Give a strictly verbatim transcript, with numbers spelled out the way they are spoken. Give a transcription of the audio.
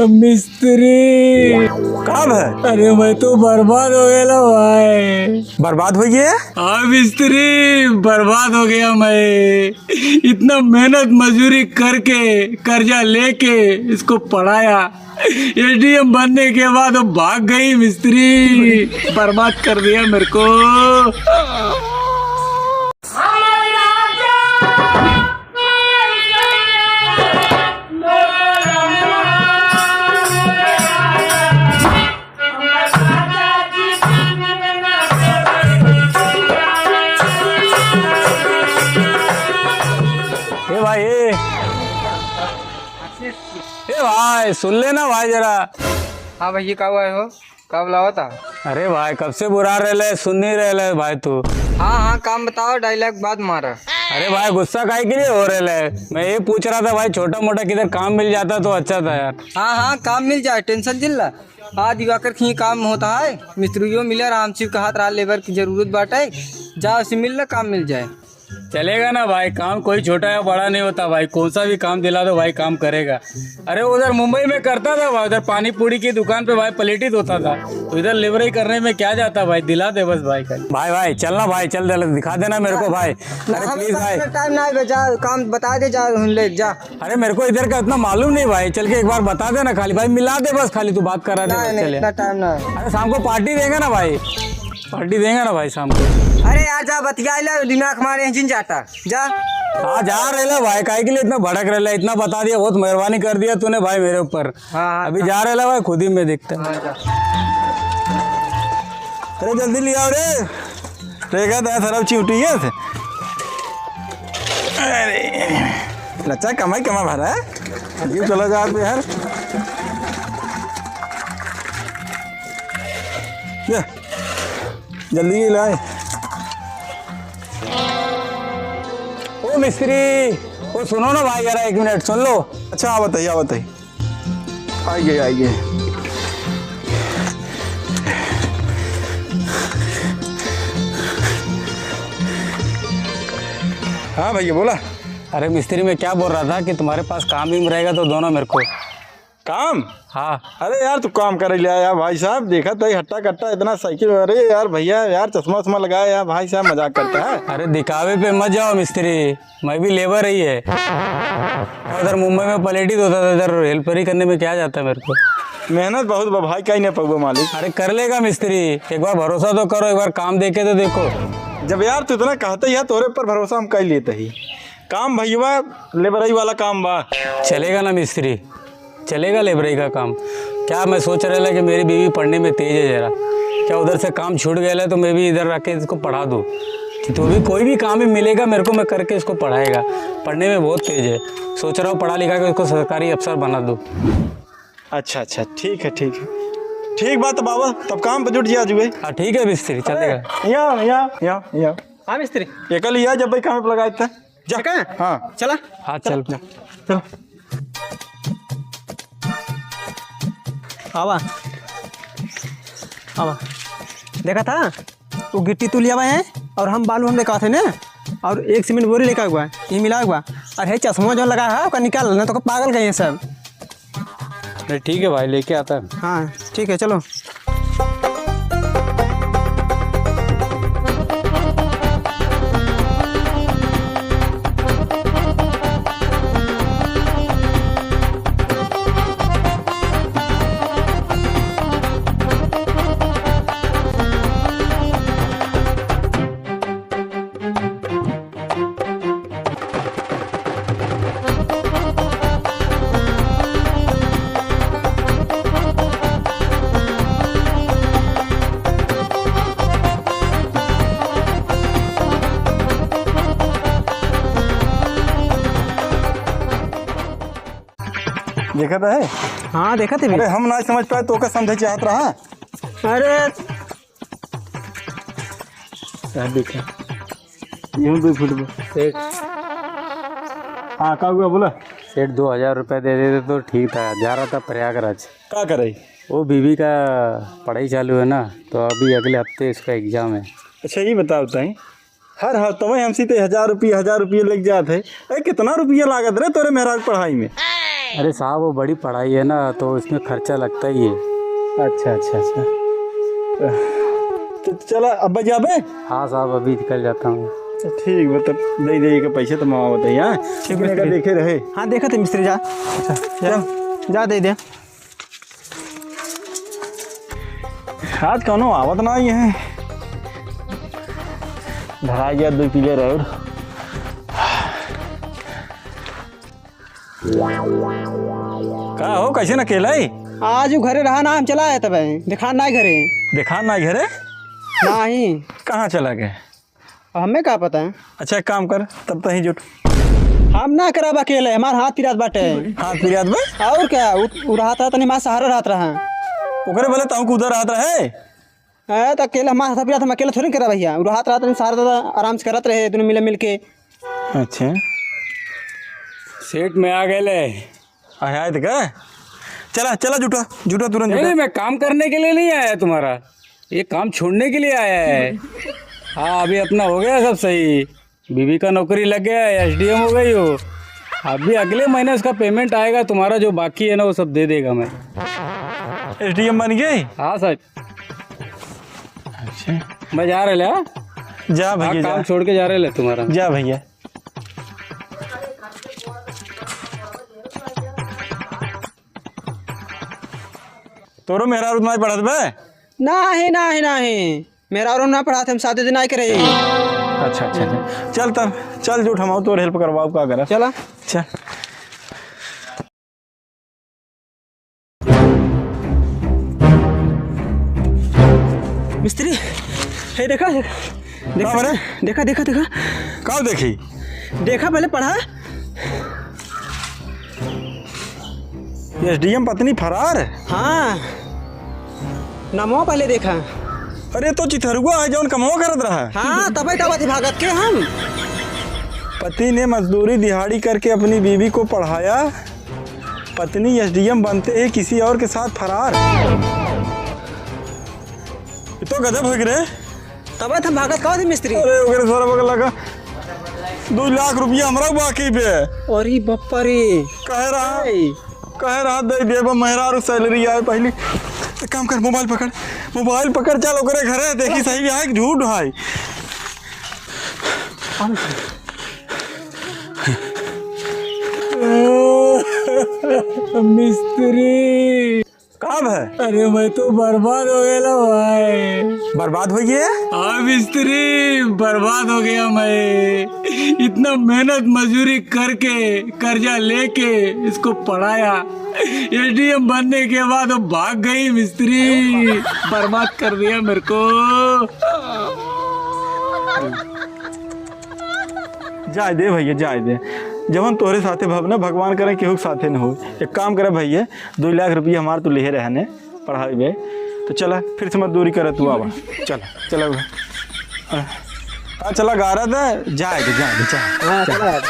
मिस्त्री। का भा? अरे, मैं तो बर्बाद हो गया भाई। बर्बाद हो गया? हाँ मिस्त्री, बर्बाद हो गया मैं। इतना मेहनत मजदूरी करके, कर्जा लेके इसको पढ़ाया। एसडीएम बनने के बाद वो भाग गई मिस्त्री, बर्बाद कर दिया मेरे को। ए भाई, ए। ए भाई, सुन ले ना भाई जरा। हाँ भैया, का हुआ है हो? का बुलावा था? अरे भाई, कब से बुला रहले, सुन नहीं रहले भाई तू। हाँ, हाँ, काम बताओ, डायलॉग बाद मारा। अरे भाई, गुस्सा काहे के लिए हो रहले? मैं ये पूछ रहा था भाई, छोटा मोटा किधर काम मिल जाता तो अच्छा था यार। हाँ, हाँ, काम मिल जाए, टेंशन जिन ला। आज दिवाकर खियाँ काम होता है, मिस्त्रियो मिले, राम शिव कहात रहा, लेबर की जरूरत बाटे, जा उसे मिल ला, काम मिल जाए। चलेगा ना भाई, काम कोई छोटा या बड़ा नहीं होता भाई, कौन सा भी काम दिला दो भाई, काम करेगा। अरे उधर मुंबई में करता था भाई, उधर पानी पूरी की दुकान पे भाई पलेटी धोता था, तो इधर लेबरई करने में क्या जाता भाई, दिला दे बस भाई कल। भाई, भाई, चल ना भाई, चल दे, दिखा देना मेरे को भाई। अरे ना, please भाई। टाइम ना है, जा, काम बता दे, जा, ले जा। अरे मेरे को इधर का इतना मालूम नहीं भाई, चल के एक बार बता देना खाली भाई, मिला दे बस खाली, तू बात करा दे नहीं, बस, नहीं, चले। इतना टाइम ना है। अरे शाम को पार्टी देंगे ना भाई, पार्टी देंगे ना भाई शाम को। अरे यार, जा बतिया ले, दिमाग हमारे यहाँ जिन जाता, जा। हाँ, जा रहला भाई, काहे के लिए इतना भड़क रहला, इतना बता दिया, बहुत मेहरबानी कर दिया तूने भाई मेरे ऊपर। हाँ, हाँ, अभी हाँ। जा रहला भाई, खुद ही मैं देखता। हाँ, जा। अरे जल्दी ले आओ रे। रेगा दा सरब चिउटी ये से। अरे, लच्चा कमाई कमा भरा है। ये चला जा आप यार। ये, जल्दी ये लाए। ओ मिस्त्री, ओ सुनो ना भाई, जरा एक मिनट सुन लो। अच्छा, हाँ बताइए, हाँ बताइए। आइए, आइए। हाँ भैया, बोला। अरे मिस्त्री, मैं क्या बोल रहा था कि तुम्हारे पास काम भी रहेगा तो दो ना मेरे को। काम? हाँ। अरे यार, तू काम करे ले आया भाई साहब, देखा तो हट्टा कट्टा इतना साइकिल, अरे यार भैया, यार चश्मा उश्मा लगाया यार भाई साहब, मजाक करता है। अरे दिखावे पे मत जाओ मिस्त्री, मैं भी लेबर ही है। उधर मुंबई में पलेटी धोता था, इधर हेल्परी करने में क्या जाता है मेरे को। मेहनत बहुत बा भाई, कहीं नहीं पउबा मालिक। अरे कर लेगा मिस्त्री, एक बार भरोसा तो करो, एक बार काम देके तो देखो। जब यार तू इतना कहते ही है, तोरे पर भरोसा हम कर लेते ही। काम भैया लेबरई वाला काम बा। चलेगा ना मिस्त्री, चलेगा लेबरई का काम। क्या मैं सोच रहा कि मेरी बीवी पढ़ने में तेज है जरा, क्या उधर से काम छूट गया है तो मैं भी इधर रख के इसको पढ़ा दूँ। तो भी कोई भी काम ही मिलेगा मेरे को, मैं करके इसको पढ़ाएगा, पढ़ने में बहुत तेज है। सोच रहा हूँ पढ़ा लिखा के उसको सरकारी अफसर बना दूँ। अच्छा, अच्छा, ठीक है, ठीक है, ठीक बात बाबा, तब काम पे जुट जा जुए। हाँ ठीक है मिस्त्री, चलेगा। या, या, या, या। हाँ मिस्त्री। एकल ही है जब भाई काम पे लगाए थे। जा। ठीक है? हाँ। चला। हाँ, चल। चल। आवा। आवा। देखा था? वो गिट्टी तू लिया है और हम बालू हम लेकर आते ना, और एक सीमेंट बोरी लेकर हुआ है, ये मिला हुआ। और है चश्मा जो लगा है, ओका निकाल, ना तो पागल गए हैं सब। नहीं, ठीक है भाई, लेके आता है। हाँ, ठीक है, चलो। देखत है? हाँ, देखत है अरे, भैया। हम ना समझ पाए, तो का समझे चाहत रहा? अरे। हाँ, देखा। यूं दो फुट में। सेठ। हाँ, का हुआ, बोला? सेठ, दो हजार रुपया दे देते तो ठीक था, जा रहा था प्रयागराज। का करे? वो बीवी का पढ़ाई चालू है ना, तो अभी अगले हफ्ते इसका exam है। अच्छा, ये बताओ ताई, हर हफ्तवा हमसे तो हजार रुपया, हजार रुपया लग जात है। अरे, कितना रुपया लागत रे तोरे मेहरारू के पढ़ाई में? अरे साहब, वो बड़ी पढ़ाई है ना, तो इसमें खर्चा लगता ही है। अच्छा, अच्छा, अच्छा। तो चला, अब जाबे? हाँ साहब, अभी निकल जाता हूँ। तो ठीक बा, तब दे दे के पैसे तो मामा बताई, हाँ? ठीक कितने का मिस्त्री। देखे रहे? हाँ, देखा थे मिस्त्री, जा। अच्छा, जा। जा, जा दे दे। आज कौनो आवत ना आई है। धरा गया दो किलो रोड। का हो, कैसे न अकेला ही? आज उ घरे रहा ना, हम चला आए तबे। देखान ना घरे। देखान ना घरे? नहीं। कहाँ चला गए? हमें का पता है। अच्छा, एक काम कर, तब तहीं जुट। हम ना करब अकेले, हमार हाथ पिरात बाटे। हाथ पिरात बा? और क्या, उ, उ रहत रहा, तनी हमार सहारा रहत रहा। ओकरे भले तहु कूदा रहत रहे। ए, त अकेले हमार हाथ पिरात, हम अकेले थोड़ी करब भैया। उ रहत रहा, तनी सहारा दादा आराम से करत रहे, दुनों मिले मिल के। अच्छा। सेठ में आ गए ले। आया है तो का? चला, चला, जूठा, जूठा तुरंत नहीं, जूठा। नहीं, मैं काम करने के लिए नहीं आया तुम्हारा, ये काम छोड़ने के लिए आया है। हाँ, अभी अपना हो गया सब सही, बीबी का नौकरी लग गया है, एसडीएम हो गई हो। अभी अगले महीने उसका पेमेंट आएगा तुम्हारा, जो बाकी है ना, वो सब दे देगा मैं। एसडीएम बन गए? हाँ साहब। अच्छा। मैं जा रहे ले, हाँ? जा भैया, हाँ, जा। काम छोड़ के जा रहे ले तुम्हारा। जा भैया। तोरो मेहरारू नाई पढ़त बे? नाही, नाही, नाही। मेहरारू ना पढ़ात, हम शादी नाई करे। अच्छा, अच्छा, अच्छा। चल तब, चल जूठ, हम तोर हेल्प करवाओ, का करा? चला। चल। मिस्त्री, हे देखा, देखा, का बरे? देखा, देखा, देखा। का देखी? देखा, पहले पढ़ा। एसडीएम पत्नी फरार? हाँ, नमवा पहले देखा। अरे, तो चिथरुआ है, जौन कमवा करत रहा। हाँ, तबे तो बात भागत के हम। पति ने मजदूरी दिहाड़ी करके अपनी बीवी को पढ़ाया, पत्नी एसडीएम बनते ही किसी और के साथ फरार। ये तो गजब हो गए रे। तबे तो भागत का थी मिस्त्री। अरे, ओकरे सारा बगल लगा। दो लाख रुपया हमरा बाकी बे। अरे बापा रे। कहे रहा, ए। कहे रहा दे देबा, मेहरारू सैलरी आए पहली। एक काम कर, मोबाइल पकड़, मोबाइल पकड़, चल ओकरे घरे, देखी सही है कि झूठ है। मिस्त्री। का भे? अरे, मैं तो बर्बाद हो गया भाई। बर्बाद हो गया? हाँ मिस्त्री, बर्बाद हो गया मैं। इतना मेहनत मजदूरी करके, कर्जा लेके इसको पढ़ाया, एसडीएम बनने के बाद वो भाग गई मिस्त्री, बर्बाद कर दिया मेरे को। जाए दे भैया, जाए दे। जवन तोहरे साथे भव ना, भगवान करे केहू के साथे न हो। एक काम करे भैया, दो लाख रुपया हमार तू लिहे रहे ने पढ़ाई बे, तो चला फिर से मजदूरी करे तू आवा। चला, चला बे। हाँ, चला गारा दे, जाए दे, जाए दे, जाए। हाँ, चला।